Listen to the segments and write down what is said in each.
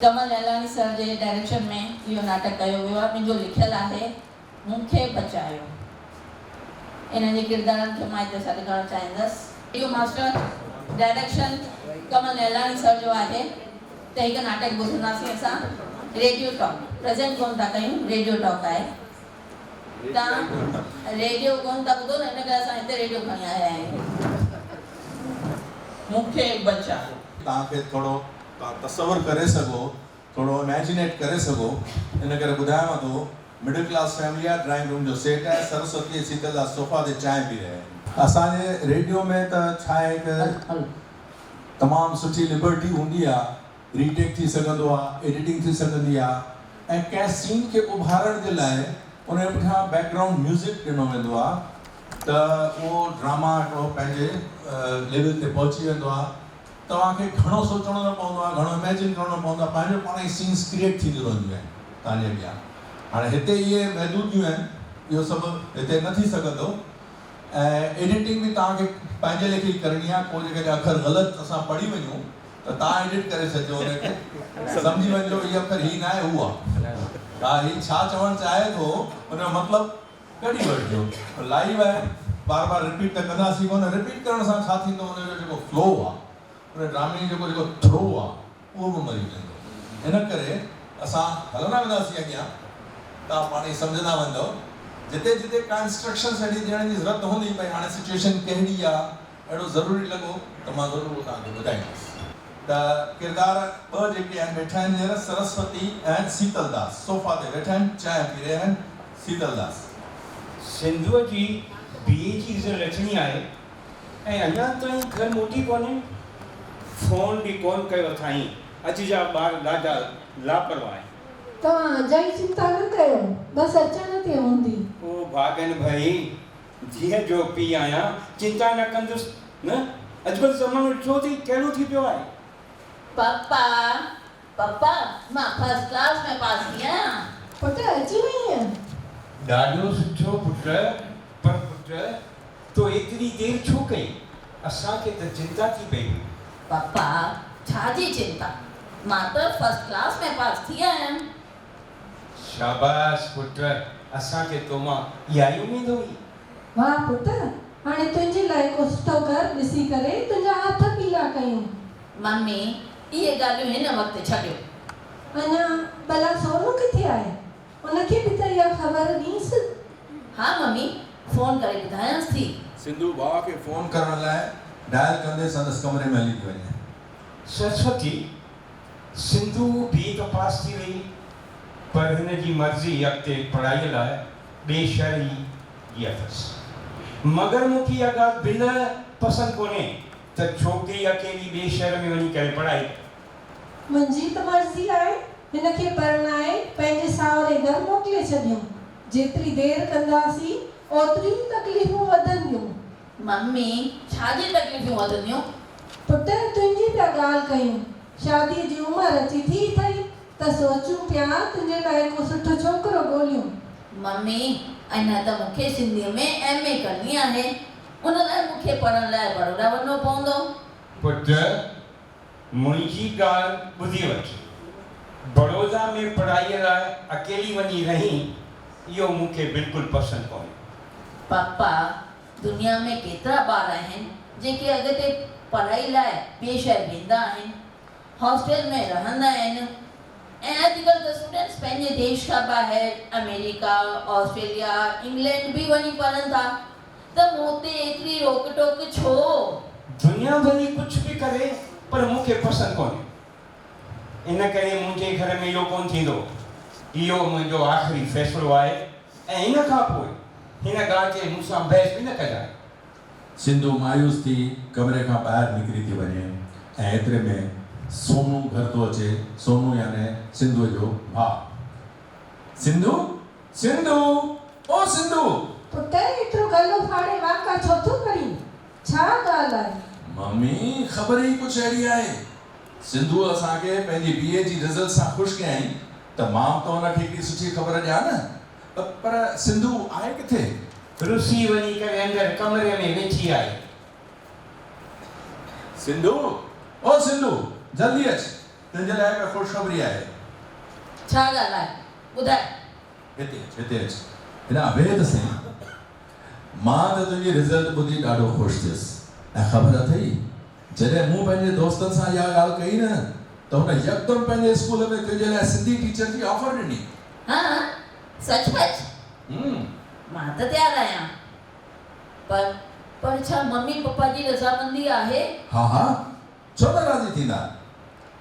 ڪمل لعلاڻي سر جي ڊائريڪشن ۾ اهو ناٽڪ ڪيو ويو آهي. منهنجو لکيل آهي مون کي بچايو. انهن جي ڪردارن کي مان هتي سڏ ڪرڻ چاهيندس. اهو ماسٽر ڊائريڪشن ڪمل لعلاڻي سر جو آهي ته هڪ ناٽڪ ٻڌنداسين اسان ريڊيو ٽاڪ پريزنٽ ڪونه ٿا ڪيون ريڊيو ٽاڪ آهي توهان ريڊيو ڪونه ٿا ٻڌو نه ان ڪري اسان هتي ريڊيو کڻي آيا آهيون. مون کي بچايو. توهان کي ٿورو توهان تصور ڪري سگهو، ٿورو اميجينيٽ ڪري سگهو، ان ڪري ٻڌايانو ٿو، مڊل ڪلاس فيملي آهي، ڊرائنگ روم جو سيٽ آهي، سرسوتي ۽ سيتل داس صوفا تي چانهه پي رهيا آهن. اسان جي ريڊيو ۾ ته ڇا آهي هڪ تمام سٺي لبرٽي هوندي آهي، ري ٽيڪ ٿي سگهندو آهي، ايڊيٽنگ ٿي سگهندي آهي ۽ ڪنهن سين کي اڀارڻ جي لاء ان جي پٺيان بيڪ گرائونڊ ميوزڪ ڏنو ويندو آهي ته اهو ڊراما هڪڙو پنهنجي ليول تي پهچي ويندو آهي. توهان کي گهڻو سوچڻو نه پوندو آهي، گهڻو اميجن ڪرڻو نه پوندو آهي، پنهنجو پاڻ ئي سينز ڪريئيٽ ٿينديون رهنديون آهن توهان جي اڳيان. هاڻي هتي اهي محدوديون آهن، اهو سڀ هتي نه ٿي سگهندو ۽ ايڊيٽنگ به توهان کي پنهنجي ليکي ئي ڪرڻي آهي، ڪو جيڪڏهن اکر غلط اسان پڙهي وڃون ته توهان ايڊٽ ڪري ڇڏجو ان کي، سمجهي وڃجو هي اکر هي ناهي هو آهي، ها هي ڇا چوڻ چاهي ٿو ان جو مطلب ڪڍي وٺجو. لائيو آهي بار بار رپيٽ ته ڪنداسين ڪونه رپيٽ ڪرڻ سان ڇا ٿيندو ان جو جيڪو فلو آ ان ڊرامي جو جيڪو جيڪو ٿرو آ اهو به مري ويندو ان ڪري اسان هلندا وينداسين اڳيان توهان پاڻ ئي سمجهندا ويندؤ جتي جتي ڪا انسٽرڪشنس اهڙي ڏيڻ جي ضرورت هوندي ڀئي هاڻي سچوئيشن ڪهڙي آ اهڙو ضروري لڳو ته مان ضرور اهو توهان کي ٻڌائيندس ته ڪردار ٻه جيڪي آهن ويٺا آهن هينئر سرسوتي ۽ سيتل داس صوفا تي ويٺا آهن چانهه پي رهيا آهن سيتل داس. سنڌوء جي بي اي جي رزلٽ اچڻي آهي ۽ اڃا تائين گهر موٽي ڪونهي. فون به ڪونه ڪيو اٿائين. اڄ جا ٻار ڏاڍا لاپرواهه آهن. توهان اجائي چنتا نه ڪيو، بس اچڻ تي هوندي. او ڀاڳن ڀئي، ڌيء جو پيء آهيان، چنتا نه ڪندس نه؟ اڄڪلهه زمانو ڏٺو اٿئي ڪهڙو ٿي پيو آهي. پپا، پپا، مان فرسٽ ڪلاس ۾ پاس ٿي آهيان. پٽ اچي وئينء؟ ڏاڍو سٺو پٽ، پر پٽ تو ايتري دير ڇو ڪئي؟ اسان کي ته چنتا ٿي پئي هئي. پپا، ڇا جي چنتا؟ مان ته فرسٽ ڪلاس ۾ پاس ٿي آهيان. شاباس پٽ، اسان کي تو مان اها ئي اميد هئي. واهه پٽ، هاڻي تنهنجي لاء ڪو سٺو گهر ڏسي ڪري تنهنجا هٿ پيلا ڪيون. ممي، اهي ڳالهيون هن وقت ڇڏيو. اڃا ڀلا سونو ڪٿي آهي؟ ان کي به ته اها خبر ڏينس. ها ممي، فون ڪري ٻڌايانس ٿي. سنڌو ڀاء کي فون ڪرڻ لاء ڊائل ڪندي سندس ڪمري ۾ هلي ٿي وڃي. سرسوتي، سنڌو بي ته پاس ٿي وئي پر هن جي مرضي اڳتي پڙهائيء لاء ٻئي شهر ئي جي اٿس. مگر مون کي اها ڳالهه بنهه پسند ڪونهي ته ڇوڪري اڪيلي ٻئي شهر ۾ وڃي ڪري پڙهائي ڪري. منهنجي ته مرضي آهي هن کي پرڻائي پنهنجي ساهري گهر موڪلي ڇڏيون. جيتري دير ڪنداسين اوتريون ئي تڪليفون وڌنديون. ممي، ڇا جي تڪليفون وڌنديون؟ پٽ، تنهنجي پيا ڳالهه ڪيون. شاديء جي عمر اچي ٿي اٿئي ته سوچون پيا تنهنجي لاء ڪو سٺو ڇوڪرو ڳوليون. ممي، اڃا ته مون کي سنڌيء ۾ ايم اي ڪرڻي آهي. ان لاء مون کي پڙهڻ لاء بڙودا وڃڻو پوندو. پٽ، منهنجي ڳالهه ٻڌي وٺ. بڙودا ۾ پڙهائيء لاء اڪيلي وڃي رهين، اهو مون کي بلڪل پسند ڪونهي. پپا، دنيا ۾ ڪيترا ٻار آهن جيڪي اڳتي پڙهائي لاء ٻئي شهر ويندا آهن، هاسٽل ۾ رهندا آهن ۽ اڄڪلهه ته اسٽوڊنٽس پنهنجي ديش کان ٻاهر آمريڪا، آسٽريليا، انگلينڊ به وڃي پڙهن ٿا ته مون تي ايتري روڪ ٽوڪ ڇو؟ دنيا ڀلي ڪجهه به ڪري پر مون کي پسند ڪونهي. ان ڪري منهنجي گهر ۾ اهو ڪونه ٿيندو. اهو منهنجو آخري فيصلو آهي ۽ ان کان پوء هن ڳالهه تي مون سان بحث به نه ڪجانء. سنڌو مايوس ٿي ڪمري کان ٻاهر نڪري ٿي وڃي ۽ ايتري ۾ سونو گهر ٿو اچي، سونو يعني سنڌوء جو ڀاء. سنڌو! سنڌو! او سنڌو! پٽ ايترو گلو ڦاڙي واڪا ڇو ٿو ڪرين؟ ڇا ڳالهه آهي؟ ممي، خبر ئي ڪجهه اهڙي آهي. سنڌوء اسان کي پنهنجي بي اي جي رزلٽ سان خوش ڪيائين ته مان به ته هن کي هڪڙي سٺي خبر ڏيان نه. پر سنڌو آهي ڪٿي؟ رسي وڃي ڪري اندر ڪمري ۾ ويٺي آهي. سنڌو! او سنڌو! جلدي اچ. تنهنجي لاء هڪ خوشخبري آهي. ڇا ڳالهه آهي؟ ٻڌاء. هتي اچ، هتي اچ. هيڏانهن ويهه ته سهي. مان ته تنهنجي رزلٽ ٻڌي ڏاڍو خوش ٿيس ۽ خبر اٿئي، جڏهن مون پنهنجي دوستن سان اها ڳالهه ڪئي نه ته هن يڪدم پنهنجي اسڪول ۾ تنهنجي لاء سنڌي ٽيچر جي آفر ڏني. ها، سچ پچ؟ هم. مان ته تيار آهيان. پر، پر ڇا ممي پپا جي رضامندي آهي؟ ها ها، ڇو نه راضي ٿيندا؟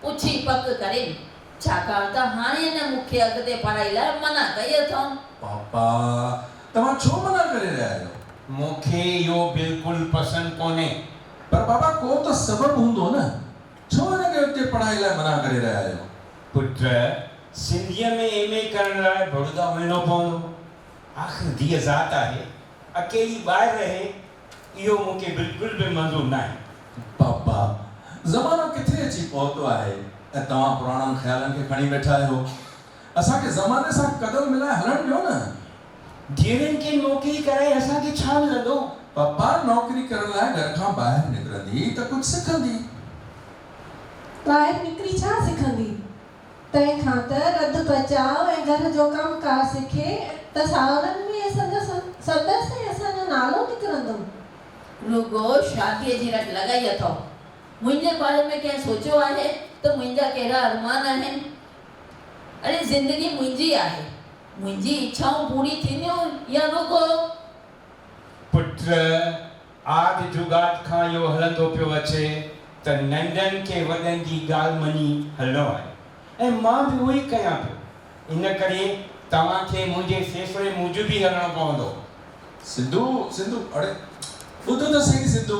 پڇي پڪ ڪرين، ڇاڪاڻ ته هاڻي اڃا مون کي اڳتي پڙهائي لاء منع ڪئي اٿئون. پاپا، توهان ڇو منع ڪري رهيا آهيو؟ مون کي اهو بلڪل پسند ڪونهي. پر بابا ڪو ته سبب هوندو نه، ڇو هن کي اڳتي پڙهائي لاء منع ڪري رهيا آهيو؟ پٽ، سنڌيء ۾ ايم اي ڪرڻ لاء بڙودا وڃڻو پوندو. آخر ڌيء ذات آهي، اڪيلي ٻاهر رهي، اهو مون کي بلڪل به منظور ناهي. بابا، زمانو ڪٿي اچي پهتو آهي ۽ توهان پراڻن خيالن کي کڻي ويٺا آهيو. اسان کي زماني سان قدم ملائي هلڻ ڏيو نه. ڌيئرن کي نوڪري ڪرائي اسان کي ڇا ملندو؟ پپا نوڪري ڪرڻ لاء گهر کان ٻاهر نڪرندي ته ڪجهه سکندي. ٻاهر نڪري ڇا سکندي؟ تنهن کان ته رڌ پچاء ۽ گهر جو ڪم ڪار سکي ته ساهرن ۾ سندس سندس ۽ اسان جو نالو نڪرندو. رڳو شاديء جي رٽ لڳائي اٿئو. منهنجي باري ۾ ڪنهن سوچيو آهي ته منهنجا ڪهڙا ارمان آهن؟ اڙي زندگي منهنجي آهي. منهنجي اڇائون پوري ٿينديون يا رڳو. پٽ، آد جڳاد کان اهو هلندو پيو اچي ته ننڍن کي وڏن جي ڳالهه مڃي هلڻو آهي ۽ مان به اهو ئي ڪيان پيو. ان ڪري توهان کي منهنجي فيصلي موجب ئي هلڻو پوندو. سنڌو، سنڌو، اڙي ٻڌ ته سهي سنڌو.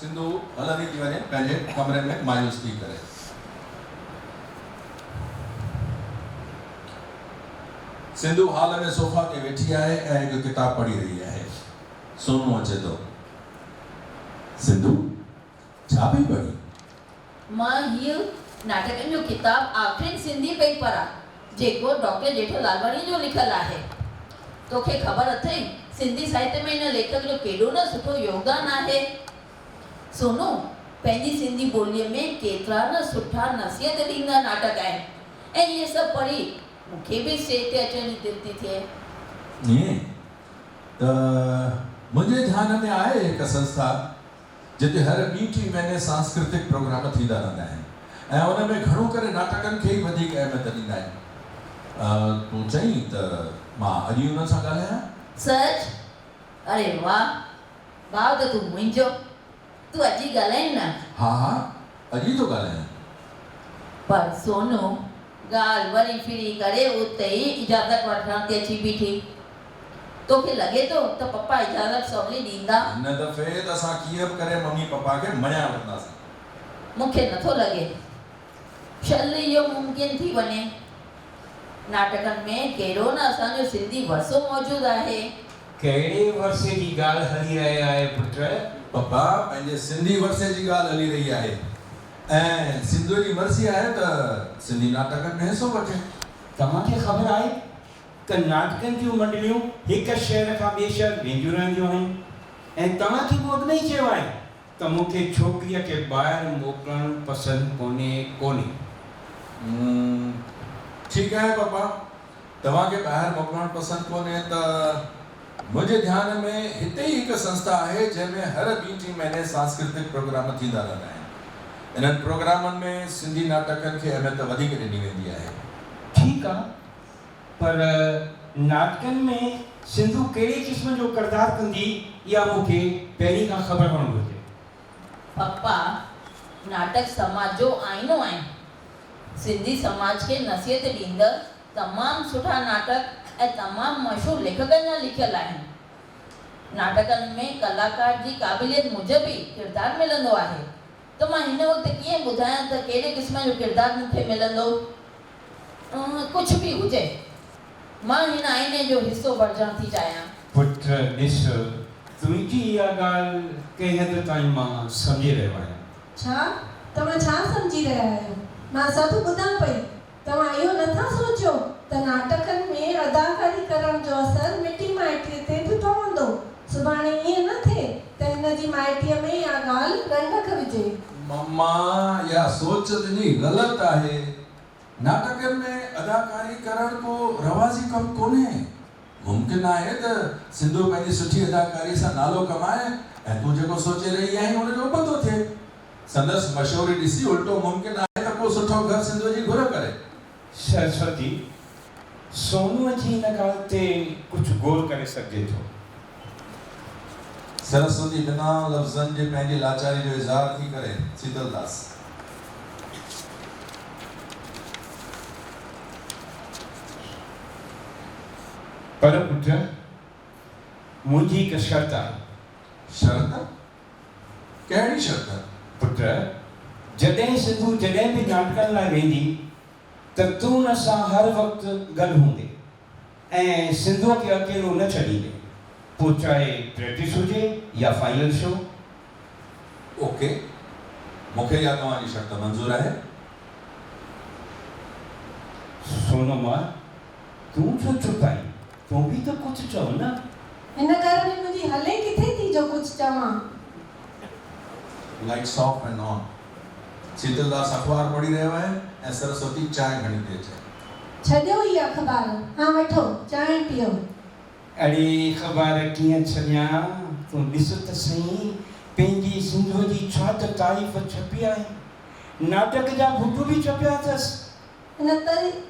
سنڌو هلندي ٿي وڃي پنهنجي ڪمري ۾ مايوس ٿي ڪري. سنڌو هال ۾ صوفا تي ويٺي آهي ۽ هڪ ڪتاب پڙهي رهي آهي. سونو اچي ٿو. سنڌو، ڇا پئي پڙهين؟ مان هيء ناٽڪن جو ڪتاب آخرين سنڌي پئي پڙهان، جيڪو ڊاڪٽر ڄيٺو لالواڻيء جو لکيل آهي. توکي خبر اٿئي، سنڌي ساهتيه ۾ هن ليکڪ جو ڪيڏو نه سٺو يوگدان آهي. سونو، پنهنجي سنڌي ٻوليء ۾ ڪيترا نه سٺا نصيحت ڏيندڙ ناٽڪ آهن ۽ اهي سڀ پڙهي مون کي به اسٽيج تي اچڻ جي دل ٿي ٿئي. ائين ته منهنجي ڌيان ۾ آهي هڪ سنسٿا جتي هر ٻي ٽي مهيني سانسڪرتڪ پروگرام ٿيندا رهندا آهن ۽ ان ۾ گهڻو ڪري ناٽڪن کي ئي وڌيڪ اهميت ڏيندا آهن. تون چئين ته مان اڄ ئي انهن سان ڳالهايان؟ سچ؟ اري واهه! ڀاء ته تون منهنجو. تون اڄ ئي ڳالهائين نه؟ ها ها اڄ ئي ٿو ڳالهايان. پر سونو ڳالهه وري ڦري ڪري اتي ئي اجازت وٺڻ تي اچي بيٺي. توکي لڳي ٿو ته پپا اجازت سولي ڏيندا؟ هن دفعي ته اسان ڪيئن به ڪري ممي پپا کي مڃائي وٺنداسين. مون کي نٿو لڳي. شل اهو ممڪن ٿي وڃي. ناٽڪن ۾ ڪهڙو نه اسان جو سنڌي ورثو موجود آهي. ڪهڙي ورثي جي ڳالهه هلي رهي آهي پٽ؟ پپا، پنهنجي سنڌي ورثي جي ڳالهه هلي رهي آهي ۽ سنڌوء جي مرضي آهي ته سنڌي ناٽڪن ۾ حصو وٺي. توهان کي خبر آهي ته ناٽڪن جون منڊليون هڪ شهر کان ٻئي شهر وينديون رهنديون آهن ۽ توهان کي مون اڳ ۾ ئي چيو آهي ته مون کي ڇوڪريء کي ٻاهر موڪلڻ پسند ڪونهي ڪونهي. ٺيڪ آهي پپا، توهان کي ٻاهر موڪلڻ پسند ڪونهي ته منهنجي ڌيان ۾ هتي ئي هڪ سنسٿا آهي جنهن ۾ هر ٻي ٽي مهيني سانسڪرتڪ پروگرام ٿيندا رهندا آهن. انهن پروگرامن ۾ سنڌي ناٽڪن کي اهميت وڌيڪ ڏني ويندي آهي. ٺيڪ آ، پر ناٽڪن ۾ سنڌو ڪهڙي قسم جو ڪردار ڪندي اها مون کي پهرين کان خبر هئڻ گهرجي. پپا، ناٽڪ سماج جو آئينو آهن. سنڌي سماج کي نصيحت ڏيندڙ تمام سٺا ناٽڪ ۽ تمام مشهور ليکڪن جا لکيل آهن. ناٽڪن ۾ ڪلاڪار جي قابليت موجب ئي ڪردار ملندو آهي ته مان هن وقت ڪيئن ٻڌايان ته ڪهڙي قسم جو ڪردار مون کي ملندو. ڪجهه به هجي، مان هن آئيني جو حصو بڻجڻ ٿي چاهيان. پٽ ڏس، تنهنجي اها ڳالهه ڪنهن حد تائين مان سمجهي رهيو آهيان. ڇا؟ توهان ڇا سمجهي رهيا آهيو؟ مان سڀ ٻڌان پئي. توهان اهو نه ٿا سوچيو ته ناٽڪن ۾ اداڪاري ڪرڻ جو اثر مٽي مائٽيء تي به پوندو. سڀاڻي ائين نه ٿئي ته هن جي مائٽيء ۾ اها ڳالهه رنڊڪ وجهي. مما اها سوچ تنهنجي غلط آهي. ناٽڪن ۾ اداڪاري ڪرڻ ڪو رواجي ڪم ڪونهي. ممڪن آهي ته سنڌو پنهنجي سٺي اداڪاريء سان نالو ڪمائي ۽ تون جيڪو سوچي رهي آهين ان جو ابتو ٿئي. سندس مشهوري ڏسي الٽو ممڪن آهي ته ڪو سٺو گهر سنڌوء جي گهر ڪري. سرسوتي، سونوء جي ان ڳالهه تي ڪجهه غور ڪري سگهجي ٿو. سرسوتي بنا لفظن جي پنهنجي لاچاري جو اظهار ٿي ڪري، سيتل داس. پر پٽ، منهنجي هڪ شرط آهي. شرط؟ ڪهڙي شرط؟ پٽ، جڏهن سنڌو جڏهن به ناٽڪن لاء ويندي ته تون ان سان هر وقت گڏ هوندين ۽ سنڌوء کي اڪيلو نه ڇڏيندين، پوء چاهي پريڪٽس هجي يا فائنل شو. اوڪي، مون کي اها توهان جي شرط منظور آهي. سونو ماء، تون ڇو چپ آهين؟ تون به ته ڪجهه چئو نه. هن گهر ۾ منهنجي هلي ڪٿي ٿي جو ڪجهه چوان. Lights off and on. Sital Das اخبار پڙهي رهيو آهي ۽ سرسوتي چانهه کڻي ٿي اچي. ڇڏيو هيء اخبار، هان وٺو، چانهه پيئو. اڙي اخبار ڪيئن ڇڏيان، تون ڏس ته سهين، پنهنجي سنڌوء جي ڇا ته تعريف ڇپي آهي. ناٽڪ جا فوٽو به ڇپيا اٿس. ان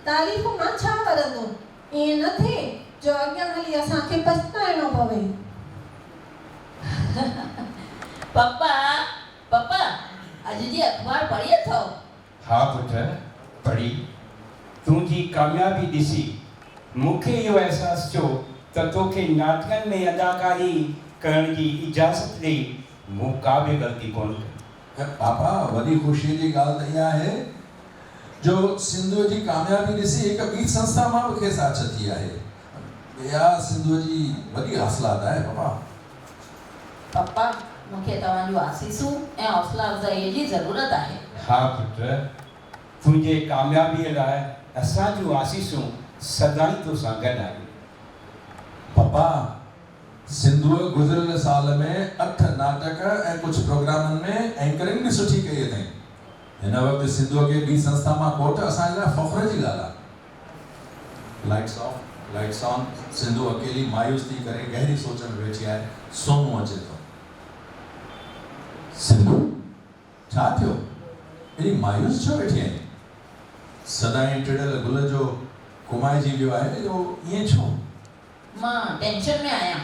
تعريف مان ڇا ورندو؟ ائين نه ٿئي جو اڳيان هلي اسان کي پڇتائڻو پوي. پپا، پپا، اڄ جي اخبار پڙهي اٿئو؟ ها پٽ، پڙهي. تنهنجي ڪاميابي ڏسي مون کي اهو احساس ٿيو ته توکي ناٽڪن ۾ اداڪاري ڪرڻ جي اجازت ڏئي مون ڪا به غلطي ڪونه ڪئي. ۽ پاپا وڏي خوشيء جي ڳالهه ته اها آهي جو سنڌوء جي ڪاميابي ڏسي هڪ ٻي سنسٿا مان به کيس آڇ ٿي آهي. اها سنڌوء جي وڏي حاصلات آهي پاپا. پاپا مون کي توهان جون آسيسون ۽ حوصلا افزائيء جي ضرورت آهي. ها پٽ، تنهنجي ڪاميابيء لاء اسان جون آسيسون سدائين توسان گڏ آهن. پاپا سنڌوء گذريل سال ۾ اٺ ناٽڪ ۽ ڪجهه پروگرامن ۾ اينڪرنگ به سٺي ڪئي اٿائين. هن وقت سنڌوء کي ٻي سنسٿا مان ڪوٺ اسان جي لاء فخر جي ڳالهه آهي. لائٽس آف، لائٽس آن، سنڌو اڪيلي مايوس ٿي ڪري گهري سوچ ۾ ويٺي آهي. سونو اچي ٿو. سنڌو! ڇا ٿيو؟ ايڏي مايوس ڇو ويٺي آهين؟ سدائين ٽڙيل گل جو ڪومائجي ويو آهي جو ائين ڇو؟ مان ٽينشن ۾ آهيان.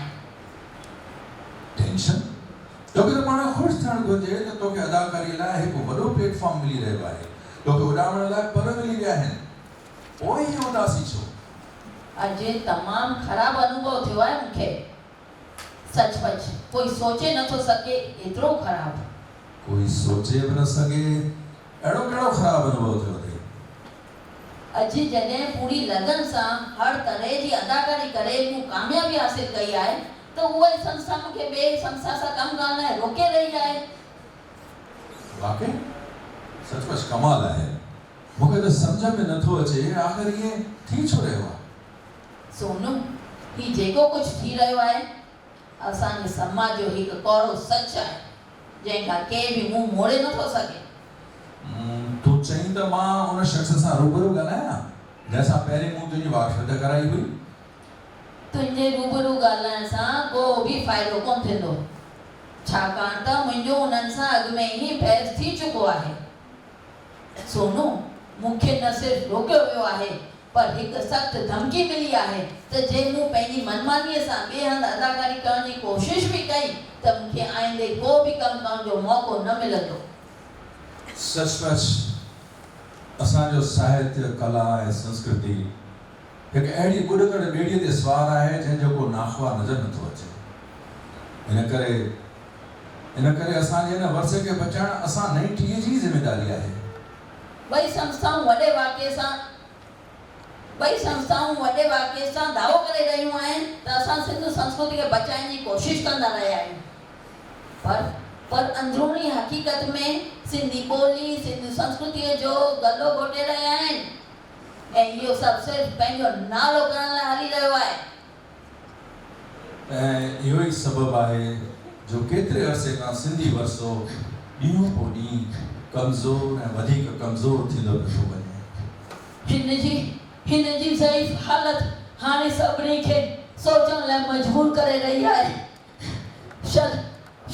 ٽينشن؟ توکي ته پاڻ خوش ٿيڻ گهرجي ته توکي اداڪاريء لاء هڪ وڏو پليٽ فارم ملي رهيو آهي. توکي اڏامڻ لاء پر ملي ويا آهن. پوء هيء اداسي ڇو؟ اڄ تمام خراب انوڀو ٿيو آهي مون کي. سچ پچ ڪوئي سوچي نه ٿو سگهي ايترو خراب. ڪوئي سوچي به نه سگهي اهڙو ڪهڙو خراب انوڀو ٿيو اٿئي؟ اڄ جڏهن پوري لگن سان هر طرح جي اداڪاري ڪري مون ڪاميابي حاصل ڪئي آهي ته اها ئي سنسٿا مون کي ٻئي سنسٿا سان ڪم ڪرڻ لاء روڪي رهي آهي. واقعي؟ سچ پچ ڪمال آهي. مون کي ته سمجهه ۾ نه ٿو اچي آخر ائين ٿي ڇو رهيو آهي؟ سونو، هي جيڪو ڪجهه ٿي رهيو آهي، اسان جي سماج جو هڪ ڪوڙو سچ آهي، جنهن کان ڪير به منهن موڙي نه ٿو سگهي. تون چئين ته مان ان شخص سان روبرو ڳالهايان، جنهن سان پهرين مون تنهنجي واقفيت ڪرائي هئي؟ تنهنجي روبرو ڳالهائڻ سان ڪو به فائدو ڪونه ٿيندو، ڇاڪاڻ ته منهنجو انهن سان اڳ ۾ ئي بحث ٿي چڪو آهي. سونو، مون کي نه صرف روڪيو ويو آهي، پر هڪ سخت ڌمڪي ملي آهي ته جي مون پنهنجي منمانيء سان ٻئي هنڌ اداڪاري ڪرڻ جي ڪوشش به ڪئي ته مون کي آئيندي ڪو به ڪم ڪرڻ جو موقعو نه ملندو. سچ پچ اسان جو ساهتيه، ڪلا ۽ سنسڪرتي هڪ اهڙي ٻڏندڙ ٻيڙيء تي سوار آهي، جنهن جو ڪو ناخوا نظر نٿو اچي. ان ڪري ان ڪري اسان جي هن ورثي کي بچائڻ اسان نئين ٽهيء جي ئي ذميداري آهي. ٻئي سنسٿائون وڏي واڪي سان ٻئي سنسٿائون وڏي واڪي سان دعوو ڪري رهيون آهن ته اسان سنڌ سنسڪرتي کي بچائڻ جي ڪوشش ڪندا رهيا آهيون پر پر اندروني حقيقت ۾ سنڌي ٻولي سنڌ سنسڪرتي جو گلو گهوٽي رهيا آهن ۽ اهو سڀ صرف پنهنجو نالو ڪرڻ لاء هلي رهيو آهي. ۽ اهو ئي سبب آهي جو ڪيتري عرصي کان سنڌي ورثو ڏينهون پوء ڏينهن ڪمزور ۽ وڌيڪ ڪمزور ٿيندو پيو ٿو وڃي. هن جي هن جي ضعيف حالت هاڻي سڀني کي سوچڻ لاء مجبور ڪري رهي آهي. شل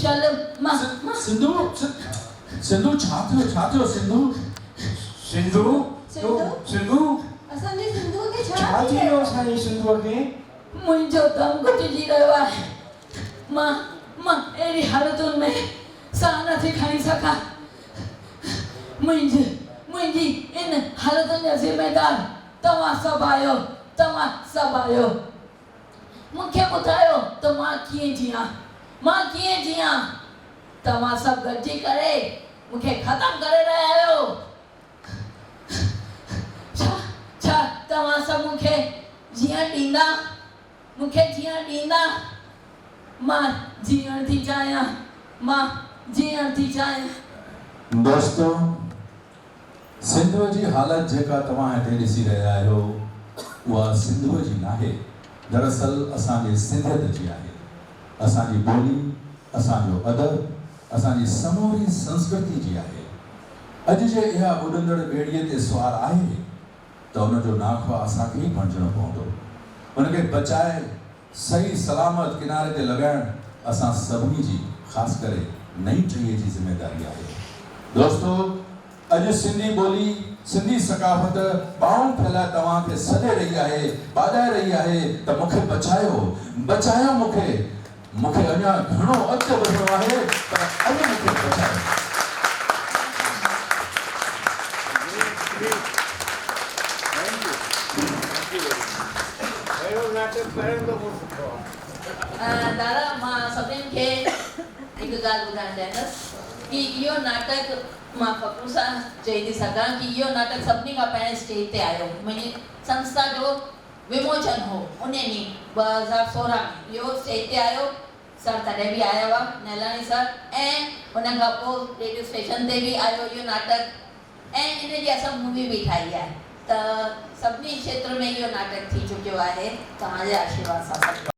شل مان مان. سنڌو سنڌو ڇا ٿيو ڇا ٿيو سنڌو. سنڌو سنڌو؟ سنڌو اسان جي سنڌوء کي ڇا ڇا ٿي ٿي ويو ويو؟ اسان جي سنڌوء کي؟ منهنجو دم گهٽجي رهيو آهي. مان مان اهڙي حالتن ۾ ساهه نه ٿي کڻي سگهان. منهنجي منهنجي ان حالتن جا ذميدار توهان سڀ آهيو، توهان سڀ آهيو. مون کي ٻڌايو ته مان ڪيئن جيئان، مان ڪيئن جيئان؟ توهان سڀ گڏجي ڪري مون کي ختم ڪري رهيا آهيو. ڇا ڇا توهان سڀ مون کي جيئڻ ڏيندا؟ مون کي جيئڻ ڏيندا؟ مان جيئڻ ٿي چاهيان، مان جيئڻ ٿي چاهيان. دوستو! سنڌوء جي حالت جيڪا توهان هتي ڏسي رهيا آهيو، اها سنڌوء جي ناهي، دراصل اسان جي سنڌيت جي آهي. اسان جي ٻولي، اسان جو ادب، اسان جي سموري سنسڪرتي جي آهي. اڄ جي اها ٻڏندڙ ٻيڙيء تي سوار آهي ته ان جو ناخوا اسان کي ئي بڻجڻو پوندو. ان کي بچائي صحيح سلامت ڪناري تي لڳائڻ اسان سڀني جي خاص ڪري نئين ٽهيء جي ذميداري آهي. دوستو! اڄ سنڌي ٻولي، سنڌي ثقافت ٻانهون ڦهلائي توهان کي سڏي رهي آهي، ٻاڏائي رهي آهي ته مون کي بچايو، بچايو مون کي، مون کي اڃا گهڻو اڳتي وڌڻو آهي پر اڄ مون کي بچايو. دادا مان سڀني کي هڪ ڳالهه ٻڌائڻ چاهيندس ڪي اهو ناٽڪ مان فخر سان چئي ٿي سگهان ڪي اهو ناٽڪ سڀني کان پهرين اسٽيج تي آيو منهنجي سنسٿا جو وموچن هو انهي ڏينهن 2016 ۾ اهو اسٽيج تي آيو سر تڏهن به آيا هئا نهلاڻي سر ۽ ان کان پوء ريڊيو اسٽيشن تي به آيو اهو ناٽڪ ۽ ان جي اسان مووي به ٺاهي آهي ته سڀني کيتر ۾ اهو ناٽڪ ٿي چڪيو آهي توهان جي آشيرواد سان سڀ.